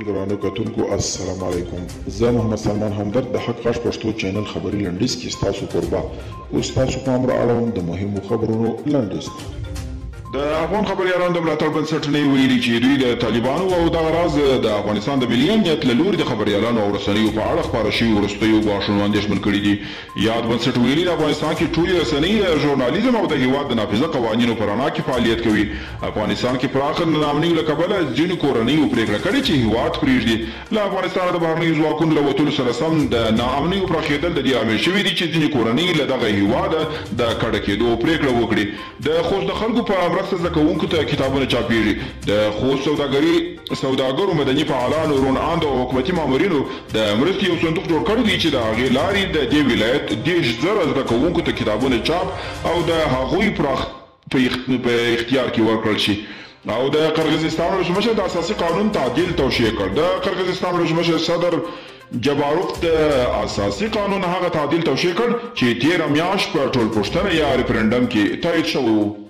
ګرانو کتونکو السلام علیکم. زه محمد سلمان همدرد د حق غږ پښتو چینل خبري لنډیز کې ستاسو کوربه. اوس ستاسو پام را اړوم د مهمو خبرونو لنډیز ته. د افغان خبریالانو د ملاتړ بنسټ نه ویلي چې دوی د طالبانو او دغه راز د افغانستان د ملي امنیت له لوري د خبریالانو او رسنیو په اړه خپاره شوي وروستیو ګواښونو اندېښمن کړي دي. یاد بنسټ ویلي، د افغانستان کې ټولې رسنۍ د ژورنالیزم او د هیواد د نافذه قوانینو په رڼا کې فعالیت کوي. افغانستان کې پراخه ناامنیو له کبله ځینو کورنیو پرېکړه کړې چې هیواد پرېږدي. له افغانستانه د بهرنیو ځواکونو له وتلو سره سم د ناامنیو پراخېدل د دې لامل شوي دي چې ځینې کورنۍ له دغه هیواده د کډه کېدو پرېکړه وکړي. د خوست د خلکو په مرسته زده کوونکو ته کتابونه چاپېږي. د خوست سوداګرو، مدني فعالانو، روڼ آندو او حکومتي مامورینو د مرستې یو صندوق جوړ کړی دی چې د هغې لارې د دې ولایت 30,000 زده کوونکو ته کتابونه چاپ او د هغوی په اختیار کې ورکړل شي. او د قرغیزستان ولسمشر د اساسي قانون تعدیل توشیح کړ. د قرغیزستان ولسمشر صدر جباروف د اساسي قانون هغه تعدیل توشیح کړ چې تېره میاشت په ټولپوښتنه یا ریفرنډم کې تایید شوی و.